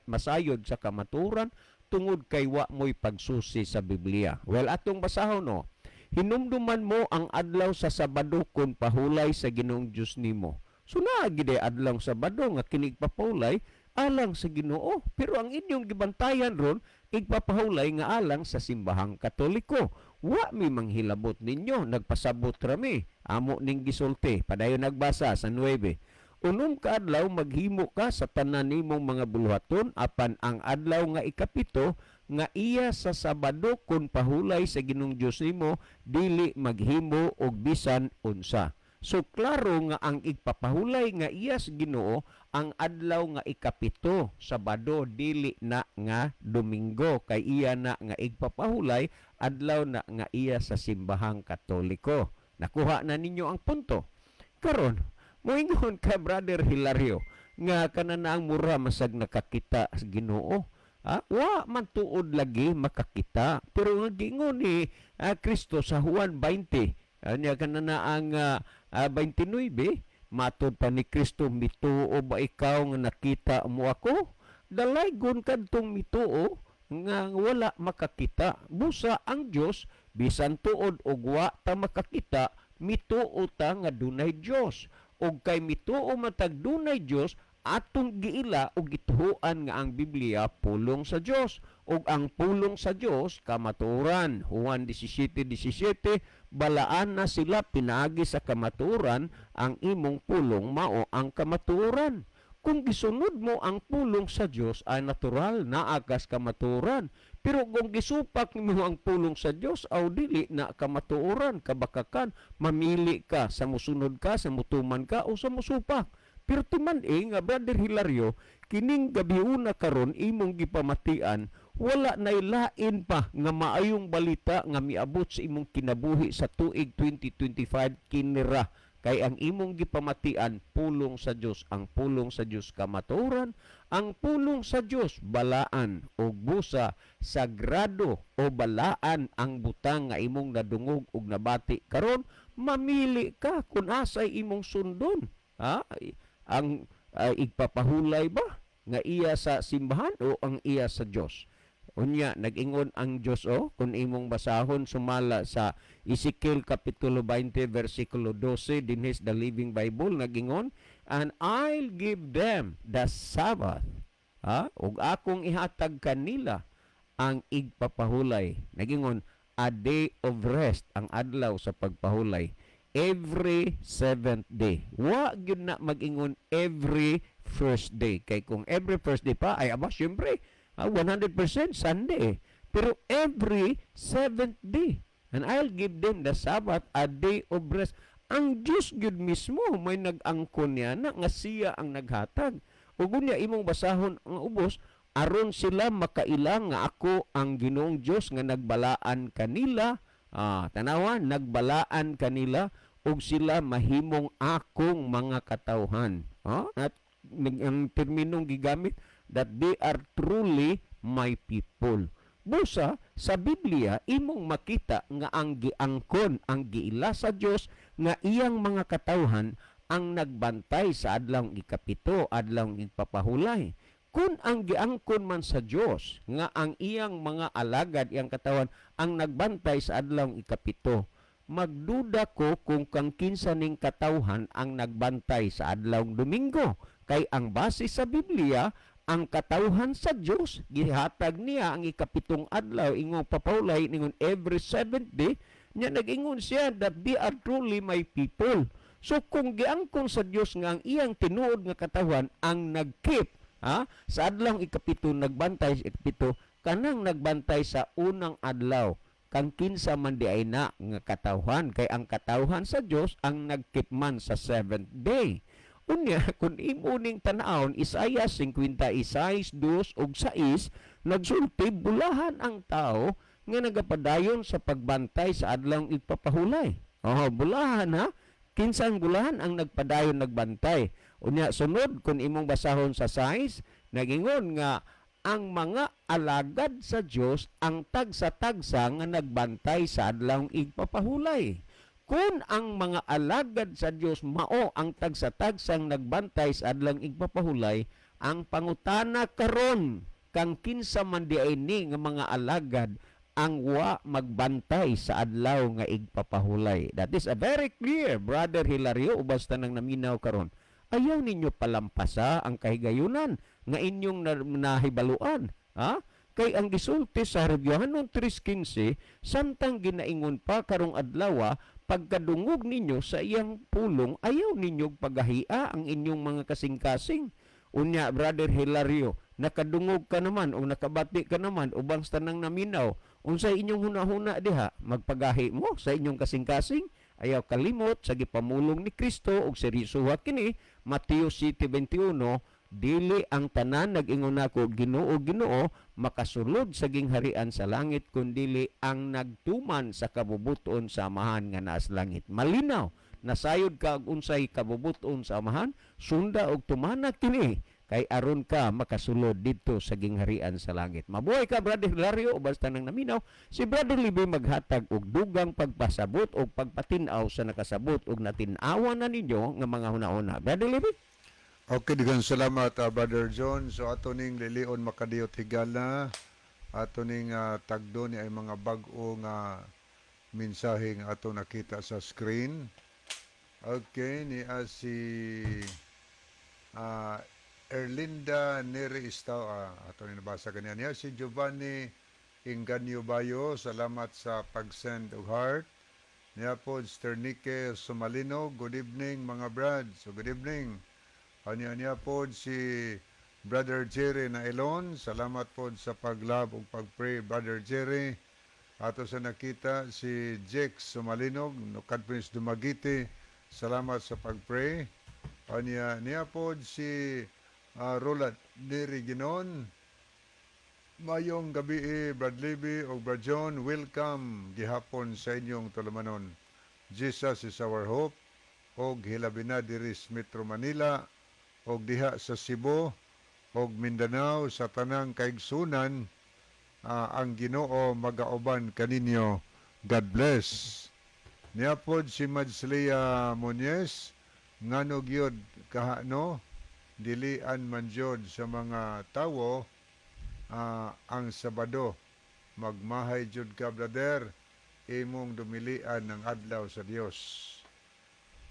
masayod sa kamaturan tungod kay wa mo'y pagsusi sa Biblia? Well, atong basahon no. "Hinumduman mo ang adlaw sa Sabado kun pahulay sa Ginoong Dios nimo." So naa gid adlaw Sabado nga kini igpapahulay alang sa Ginoo. Pero ang inyong gibantayan ron, igpapahulay nga alang sa Simbahang Katoliko. Wa mi manghilabot ninyo, nagpasabot rami. Amo ning gisulti. Padayon nagbasa sa 9. "Unom ka adlaw maghimo ka sa tanan nimong mga buluhaton, apan ang adlaw nga 7 nga iya sa Sabado kun pahulay sa Ginoong Dios nimo, dili maghimo og bisan unsa." So klaro nga ang igpapahulay nga iya sa Ginoo ang adlaw nga 7, Sabado, dili na nga Domingo, kay iya na nga igpapahulay, adlaw na nga iya sa Simbahang Katoliko. Nakuha na ninyo ang punto. Karon, moingon ka, Brother Hilario, nga kananaang mura masag nakakita sa Ginoo. Ah, wa man tuod lagi makakita. Pero nga giingon ni Kristo sa Juan 20, anya kananaang 29, matod pa ni Kristo, "Mituo ba ikaw nga nakita mo ako?" Dalaygon kadtong mituo nga wala makakita. Busa ang Dios, bisan tuod og wa ta makakita, mituo ta nga dunay Dios. Og kay mituo man tag dunay Dios, atong giila og gituohan nga ang Biblia pulong sa Dios ug ang pulong sa Dios kamatuoran. Juan 17:17, "Balaan na sila pinaagi sa kamatuoran, ang imong pulong mao ang kamatuoran." Kung gisunod mo ang pulong sa Dios, ay natural naa kas kamatuoran. Pero kung gisupak nimo ang pulong sa Dios, aw dili na kamatuoran, kabakakan. Mamili ka sa musunod ka, sa mutuman ka o sa musupak. Pero timan-i nga, Brother Hilario, kining gabiuna karon imong gipamatian, wala nay lain pa nga maayong balita nga miabot sa imong kinabuhi sa tuig 2025 kinira. Kay ang imong gipamatian pulong sa Dios, ang pulong sa Dios kamatuoran, ang pulong sa Dios balaan, ug busa sagrado o balaan ang butang nga imong nadungog ug nabati karon. Mamili ka kung asay imong sundon. Ha? Ang igpapahulay ba nga iya sa simbahan o ang iya sa Dios? Unya nag-ingon ang Dios o kung imong basahon sumala sa Ezekiel kapitulo 20 versikulo 12 dinhi sa The Living Bible, nag-ingon, "And I'll give them the Sabbath." Ha? Ug akong ihatag kanila ang igpapahulay. Nag-ingon, "A day of rest," ang adlaw sa pagpahulay, "every seventh day." Wa gyud na mag-ingon every first day. Kay kung every first day pa, ay aba, syempre, 100% Sunday eh. Pero every seventh day. "And I'll give them the Sabbath, a day of rest." Ang Diyos gyud mismo may nag-angkon niya na nga siya ang naghatag. Ug unya imong basahon ang ubos, "aron sila makaila nga ako ang Ginoong Dios nga nagbalaan kanila." Tanawa, nagbalaan kanila ug sila mahimong akong mga katawhan. At ang terminong gigamit, "that they are truly my people." Busa sa Biblia imong makita nga ang giangkon, ang giila sa Dios nga iyang mga katawhan ang nagbantay sa adlawng 7, adlawng igpapahulay. Kung ang giangkon man sa Dios nga ang iyang mga alagad, iyang katawan ang nagbantay sa adlawng 7, magduda ko kung kang kinsa ning katawhan ang nagbantay sa adlawng Domingo. Kay ang base sa Biblia, ang katawhan sa Dios gihatag niya ang ikapitong adlaw, ingong papahulay, ningon every seventh day nya nag-ingon siya that they are truly my people. So kung giangkon sa Dios nga ang iyang tinuod nga katawhan ang nag-keep, ha, sa adlaw ikapito, nagbantay sa ikapito, kanang nagbantay sa unang adlaw, kang kinsa man di ay na nga katawhan, kay ang katawhan sa Dios ang nag-keep man sa seventh day. Unya, kung imo ning tan-awon, Isaiah 56, 2 ug 6, nagsulti, bulahan ang tao nga nagapadayon sa pagbantay sa adlawng igpapahulay. Oh, bulahan, ha. Kinsa ang bulahan? Ang nagpadayon nagbantay. Unya sunod, kung imong basahon sa 6, nagingon nga ang mga alagad sa Dios ang tagsa-tagsa nga nagbantay sa adlawng igpapahulay. Kung ang mga alagad sa Dios mao ang tagsa-tagsang nagbantay sa adlawng igpapahulay, ang pangutana karon, kang kinsa man di ay ni nga mga alagad ang wa magbantay sa adlaw nga igpapahulay? That is a very clear, Brother Hilario, ubas tanang naminaw karon. Ayaw ninyo palampasa ang kahigayunan nga inyong nahibaluan. Ha? Kay ang gisulti sa Hebreohanon 3:15, samtang ginaingon pa karong adlaw, pagkadungog ninyo sa iyang pulong, ayaw ninyo pagahia ang inyong mga kasing-kasing. Unya, Brother Hilario, nakadungog ka naman o nakabati ka naman ubang sa tanang naminaw, unsay inyong hunahuna diha? Magpagahi mo sa inyong kasing-kasing? Ayaw kalimot sa gipamulong ni Kristo og seryosoha kini, Mateo 7:21, "Dili ang tanan nag-ingon nako, 'Ginoo, Ginoo,' makasulod sa gingharian sa langit, kundili ang nagtuman sa kabubuton sa Amahan nga naa sa langit." Malinaw, nasayod ka og unsay kabubuton sa Amahan, sunda og tumana kini kay aron ka makasulod didto sa gingharian sa langit. Mabuhay ka, Brother Hilario, basta nang naminaw. Si Brother Libby maghatag og dugang pagpasabot og pagpatin-aw sa nakasabot og natin-awan na ninyo nga mga hunahuna. Brother Libby? Okay, daghang salamat, Brother John. So ato ning lilion makadiyot higala, ato ning tagdo ni ay mga bag-o nga mensahe nga ato nakita sa screen. Okay, ni si Erlinda Neri Istao, ato ni nabasa kaniya niya si Giovanni Inganyo Bayo, salamat sa pag-send og heart. Niya po, Sternike Sumalino, good evening, mga brad. So good evening. Anya niya po si Brother Jerry Nailon, salamat po sa pag-love ug pag-pray, Brother Jerry. Ato sa nakita si Jex Sumalinog, Nukad Prince Dumaguete, salamat sa pag-pray. Anya niya po si Roland Neri Ginon. Mayong gabi eh, Brad Libby o Brad John, welcome gihapon sa inyong tulumanon. Jesus is our hope og hilabi na diri sa Metro Manila og diha sa Cebu og Mindanao, sa tanang kaigsunan, ang Ginoo magauban kaninyo. God bless. Niya pod si Madslia Muñez, ngano gyud kahano dilian man jud sa mga tawo ang Sabado? Magmahay jud ka, brother, imong dumilian ng adlaw sa Dios.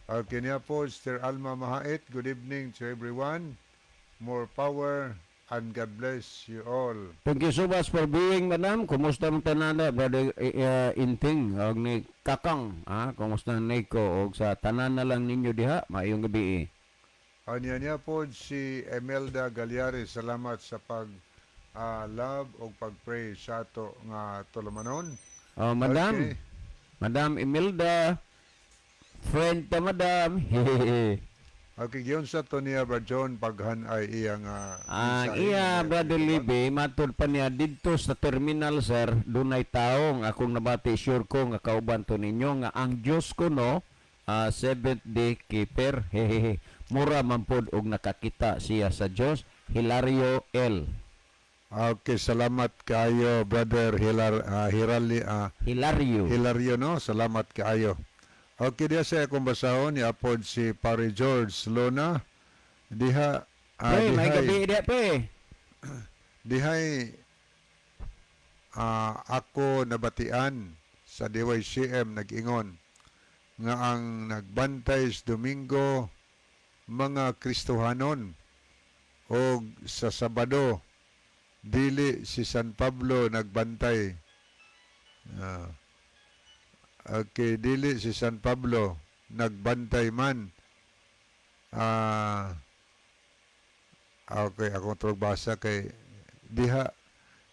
Okay niya po, Sister Alma Mahait, good evening to everyone. More power and God bless you all. Thank you so much for being, madam. Kumusta man tanan, Brother Inting og ni Kakang, ah, kumusta Nico og sa tanan na lang ninyo diha, maayong gabi eh. Anya niya po si Emelda Galyari, salamat sa pag love o pag-pray sa ato nga tulumanon. Oh, madam. Okay. Madam Imelda, friend ta, madam. Hehehe. Okay, giyon sa to niya, Brad John, paghan ay iyang Ang mensahe iya nga Brother iyang Libby, matud pa niya didto sa terminal, sir, dunay taong akong nabati, sure ko nga kauban to ninyo nga ang Dios ko no seventh day keeper. Hehehe. Mura man pod og nakakita siya sa Dios. Hilario L. Okay, salamat kaayo, Brother Hilar Hirali Hilario. Hilario no, salamat kaayo. Okay, diha sa akong basahon ni apod si Pare George Lona. Diha Pre, may dihay, gabi diha, pre. Dihay ako nabatian sa DYCM nag-ingon nga ang nagbantay sa Domingo mga Kristohanon. Og sa Sabado dili si San Pablo nagbantay. Okay, dili si San Pablo nagbantay man. Okay, akong turog basa kay diha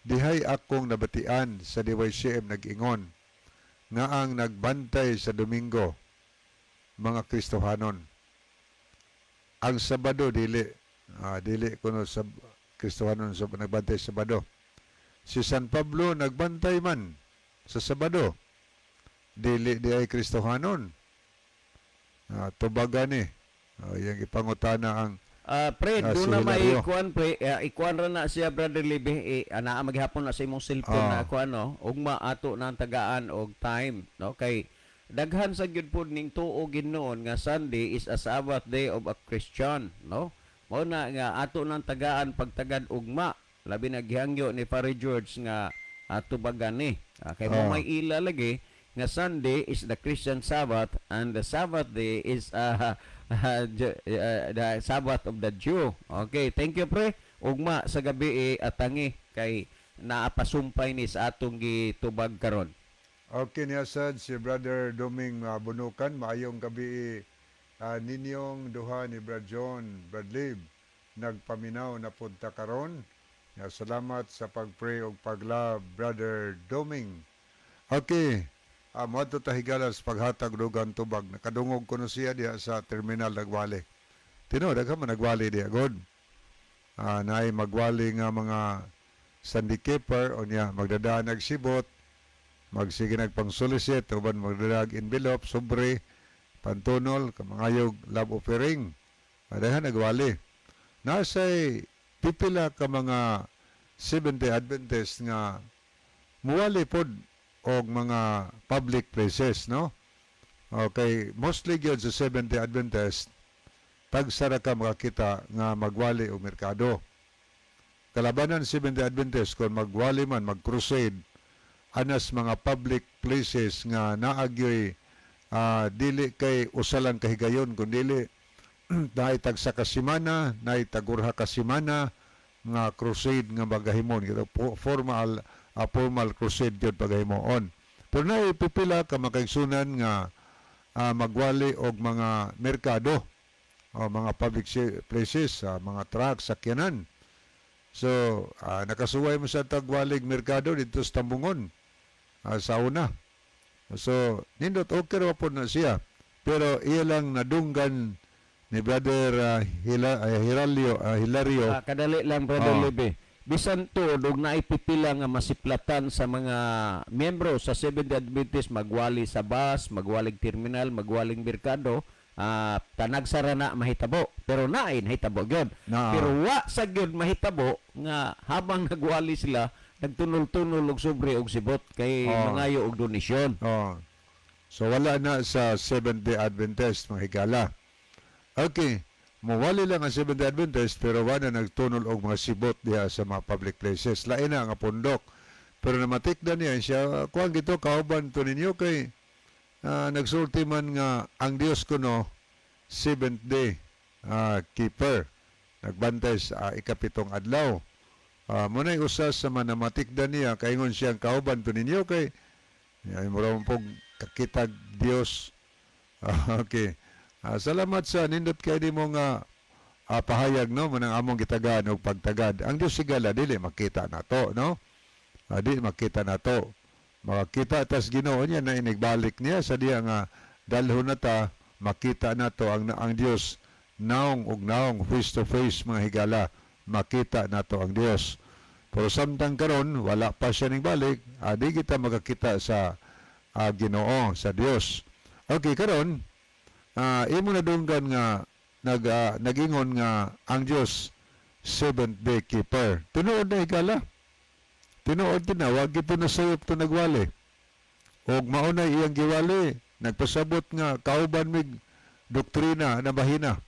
dihay akong nabatian sa DYCM nag-ingon nga ang nagbantay sa Domingo mga Kristohanon. Ang Sabado dili, dili kuno sa Kristohanon sa nagbantay sa Sabado. Si San Pablo nagbantay man sa Sabado. Dili di ay Kristohanon. Tubagan ni. Yang ipangutana ang Pre, doon si na may Hilario. ikuan, pre, ikuan ra na siya, Brother Libe, ana maghapon na sa imong cellphone na kuan, no, ugma ato na ang tagaan og time, no, kay daghan sa gyud pod ning tuo ginoon nga Sunday is a Sabbath day of a Christian, no? Mao na nga ato nang tagaan pagtagad ugma, labi na gihangyo ni Pare George nga ato bagan ni. Kay mo may ila lagi nga Sunday is the Christian Sabbath and the Sabbath day is the Sabbath of the Jew. Okay, thank you, pre. Ugma sa gabi atangi kay naapasumpay ni sa atong gitubag karon. Okay niya sad si Brother Doming Bunukan, maayong gabi ninyong duha ni Brad John, Brad Lib, nagpaminaw na punta karon. Ya, salamat sa pag-pray og pag-love, Brother Doming. Okay. Moadto ta, higala, sa paghatag dugang tubag. Nakadungog ko no siya diha sa terminal nagwali. Tinuod daghan man nagwali diha god. Naay magwali nga mga Sunday keeper o niya magdadaan nagsibot, magsige nagpang-solicit uban magdadag envelope, sobre, pantunol, kamangayog love offering. Daghan nagwali. Nasay pipila ka mga Seventh-day Adventist nga muwali pod og mga public places, no? Okay, mostly gyud sa Seventh-day Adventist tagsara ka makakita nga magwali og merkado. Kalabanan Seventh-day Adventist kung magwali man, mag-crusade anas mga public places nga naagyoy dili kay usa lang kahigayon kun dili naay tagsa ka semana, naay tagurha ka semana nga crusade nga magahimon kita formal formal crusade gyud pagahimoon. Pero naay pipila ka makaigsunan nga magwali og mga merkado o mga public places, mga truck, sakyanan. So, nakasuway mo sa tagwalig merkado dito sa Tambungon sa una. So, nindot okay ra po na siya. Pero iya lang nadunggan ni Brother Hiralio, Hilario. Kadali lang, Brother Lebe. Bisan tuod og naay pipila nga masiplatan sa mga miyembro sa Seventh-day Adventist magwali sa bus, magwalig terminal, magwaling merkado, tanagsara na mahitabo. Pero naay nahitabo gyud. Na. Pero wa sa gyud mahitabo nga habang nagwali sila nagtunol-tunol og sobre og sibot kay mangayo og donasyon. Oh. So wala na sa Seventh-day Adventist, mga higala. Okay. Muwali lang ang Seventh-day Adventist pero wala nagtunol og mga sibot diha sa mga public places. Lain na nga pundok. Pero namatikdan niya siya, kuan gito kauban to ninyo kay nagsulti man nga ang Dios kuno seventh day keeper. Nagbantay sa ikapitong adlaw. Muna'y usa sa manamatikdan niya kaingon siyang kauban to ninyo kay ay mura man pong kakitag Dios. Okay. Salamat sa nindot kay nimo nga pahayag, no, manang among gitagaan og pagtagad. Ang Dios, higala, dili makita nato, no? Di makita nato. Makakita tas Ginoo niya na inigbalik niya sa diya nga dalhon na ta makita nato ang Dios naong ug naong, face to face, mga higala, makita nato ang Dios. Pero samtang karon wala pa siya ning balik, di kita makakita sa Ginoo, sa Dios. Okay, karon imo na dunggan nga nagingon nga ang Dios seventh day keeper. Tinuod na, higala. Tinuod din na, wag ito na sayop to nagwali. Og mauna iyang giwali, nagpasabot nga kauban mig doktrina na bahina.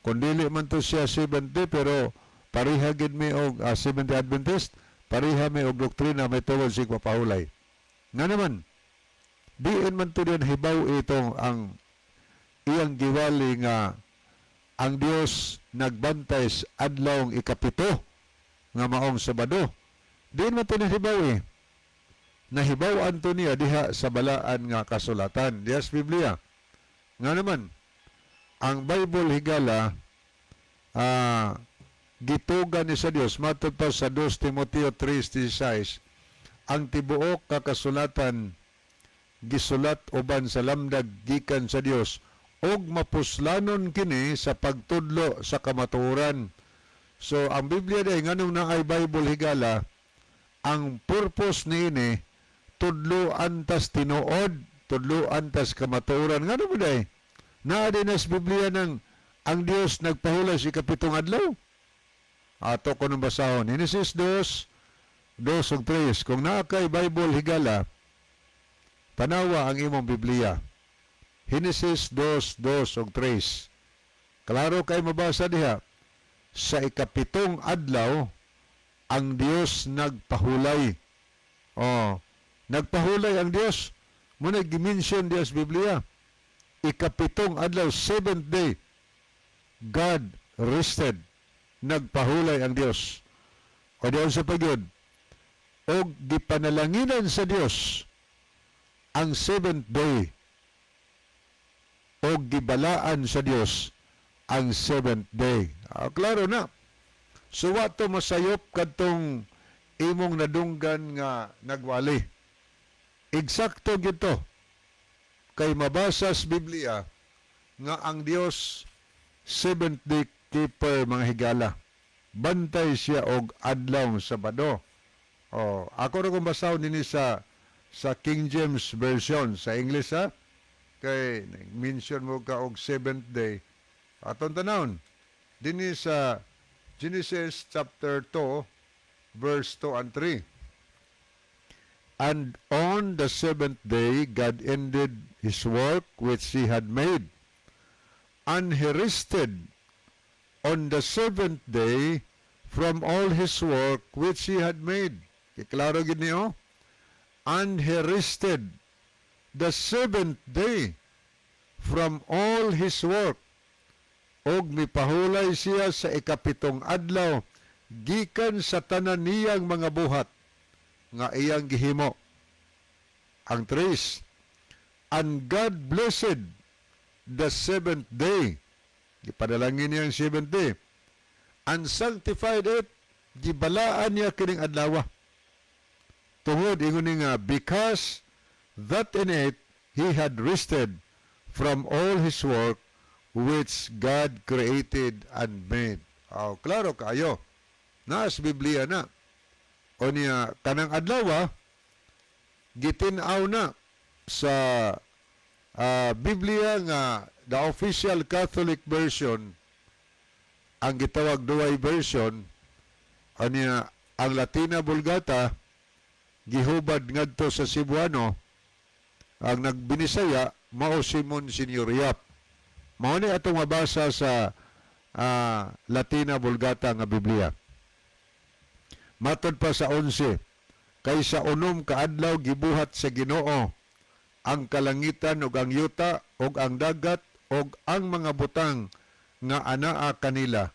Kung dili man to siya seventh day, pero pareha gid mi og Seventh Day Adventist, pareha mi og doktrina may tuod sig papahulay. Nga naman, diin man to din hibaw itong ang iyang giwali nga ang Dios nagbantay sa adlawng 7 nga maong Sabado? Diin man to nahibaw eh. Nahibaw to niya diha sa balaan nga kasulatan, diha sa Biblia. Nga naman, ang Bible, higala, gituga ni sa Dios. Matod pa sa 2 Timoteo 3:16, ang tibuok ka kasulatan gisulat uban sa lamdag gikan sa Dios ug mapuslanon kini sa pagtudlo sa kamatuoran. So ang Biblia day, nganong naay Bible, higala, ang purpose niini tudloan tas tinuod, tudloan tas kamatuoran. Ngano mo day? Naa din sa Biblia ng ang Dios nagpahulay sa 7ng adlaw. Ato ko nang basahon. Genesis 2, 2 ug 3. Kung naa kay Bible, higala, tanawa ang imong Biblia. Genesis 2, 2 ug 3. Klaro kay mabasa diha. Sa 7ng adlaw, ang Dios nagpahulay. Oh, nagpahulay ang Dios. Muna gimension diha sa Biblia. 7ng adlaw, seventh day, God rested. Nagpahulay ang Dios. O diyan sa pagyud, og gipanalanginan sa Dios ang seventh day og gibalaan sa Dios ang seventh day. Ah, klaro na. So wa to masayop kadtong imong nadunggan nga nagwali. Eksakto gyud to. Kay mabasa sa Biblia nga ang Dios seventh day keeper, mga higala. Bantay siya og adlaw Sabado. Oh, ako ra kung basahon nini sa King James Version sa English ha. Kay mention mo ka og seventh day. Aton tanawon dinhi sa Genesis chapter 2 verse 2 and 3. And on the seventh day God ended his work which he had made, and he rested on the seventh day from all his work which he had made. Klaro gid niyo. And he rested the seventh day from all his work. Og mipahulay siya sa 7ng adlaw gikan sa tanan niyang mga buhat nga iyang gihimo. Ang 3, and God blessed the seventh day. Gipadalangin niya ang seventh day. And sanctified it, gibalaan niya kining adlaw. Tungod ingon ni nga, because that in it he had rested from all his work which God created and made. Oh, klaro kayo. Naas Biblia na. O niya, kanang adlaw, gitin-aw na sa Biblia nga the official Catholic version, ang gitawag Douay version, anya ang Latina Vulgata gihubad ngadto sa Cebuano. Ang nagbinisaya mao si Monsignor Yap. Mao ni atong mabasa sa Latina Vulgata nga Biblia. Matod pa sa 11, kay sa 6 ka adlaw gibuhat sa Ginoo ang kalangitan ug ang yuta ug ang dagat ug ang mga butang nga anaa kanila,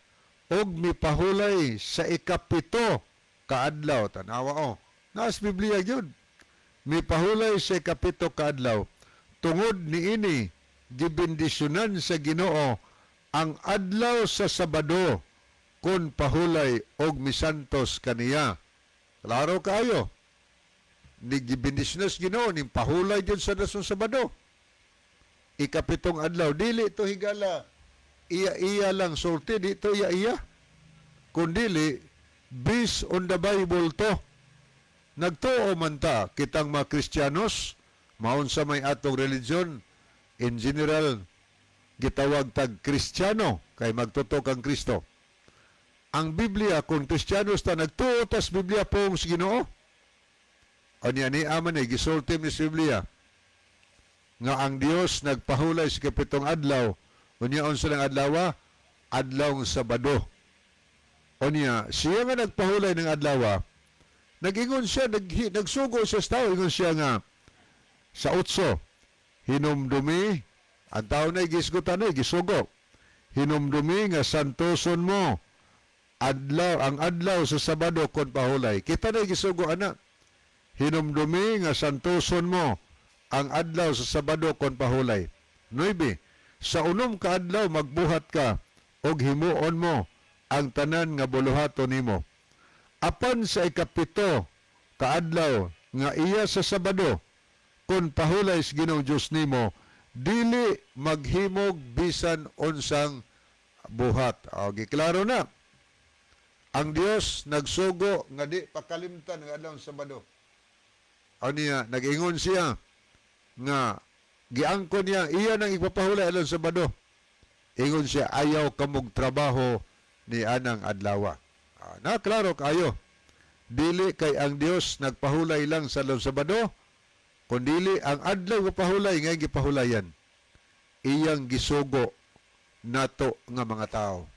ug mipahulay sa 7 ka adlaw. Tanawa o, naas Biblia gyud, mipahulay sa 7 ka adlaw. Tungod niini gibendisyonan sa Ginoo ang adlaw sa Sabado kun pahulay og misantos kaniya. Klaro kaayo ni gibendisyonan sa Ginoo ning pahulay gyud sa dasong Sabado, 7ng adlaw. Dili to, higala, iya-iya lang sulti dito, iya-iya, kundili based on the Bible to. Nagtuo man ta kitang mga Kristiyanos, maunsa may atong religion, in general gitawag tag Kristiyano kay magtotoo kang Kristo. Ang Biblia, kung Kristiyanos ta, nagtuo tas Biblia pong sa Ginoo. Anya ni aman eh, gisulti ni sa Biblia nga ang Dios nagpahulay sa 7ng adlaw. Unya unsa lang adlaw? Adlaw Sabado. Unya siya nga nagpahulay ng adlaw, nagingon siya, nagsugo siya sa tao, ingon siya nga sa 8, hinumdumi ang tao na gisgutan na gisugo. Hinumdumi nga santoson mo adlaw ang adlaw sa Sabado kon pahulay. Kita na gisugo ana. Hinumdumi nga santoson mo ang adlaw sa Sabado kon pahulay. 9. Sa 6 ka adlaw magbuhat ka og himuon mo ang tanan nga buluhaton nimo. Apan sa 7 ka adlaw nga iya sa Sabado kon pahulay sa Ginoong Dios nimo, dili maghimog bisan unsang buhat. O, giklaro na. Ang Dios nagsugo nga di pakalimtan ang adlaw sa Sabado. Aniya, nag-ingon siya nga giangkon niya iya nang ipapahulay adlaw sa Sabado. Ingon siya, ayaw kamog trabaho ni anang adlawa. Na klaro kayo. Dili kay ang Dios nagpahulay lang sa adlaw sa Sabado, kundili ang adlaw nga pahulay nga gipahulayan. Iyang gisugo nato nga mga tao.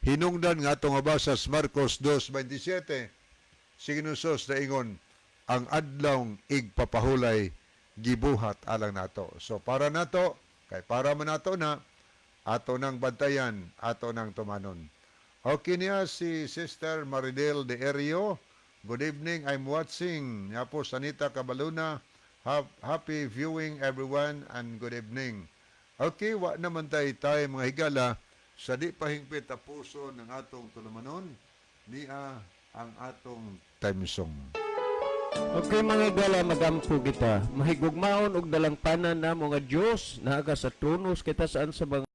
Hinungdan nga atong mabasa sa Marcos 2:27, si Ginoong na ingon, ang adlawng igpapahulay gibuhat alang nato. So para nato, kay para man nato na, ato nang bantayan, ato nang tumanon. Okay niya si Sister Maridel de Erio. Good evening, I'm watching. Niya po Sanita Cabaluna. Happy viewing, everyone, and good evening. Okay, wa naman tayo tayo mga higala sa di pahingpit a puso ng atong tulumanon niya ang atong time song. Okay, mga higala, magampo kita. Mahigugmaon og dalangpanan namo nga Dios, naa ka sa trono sa kitaas-an sa mga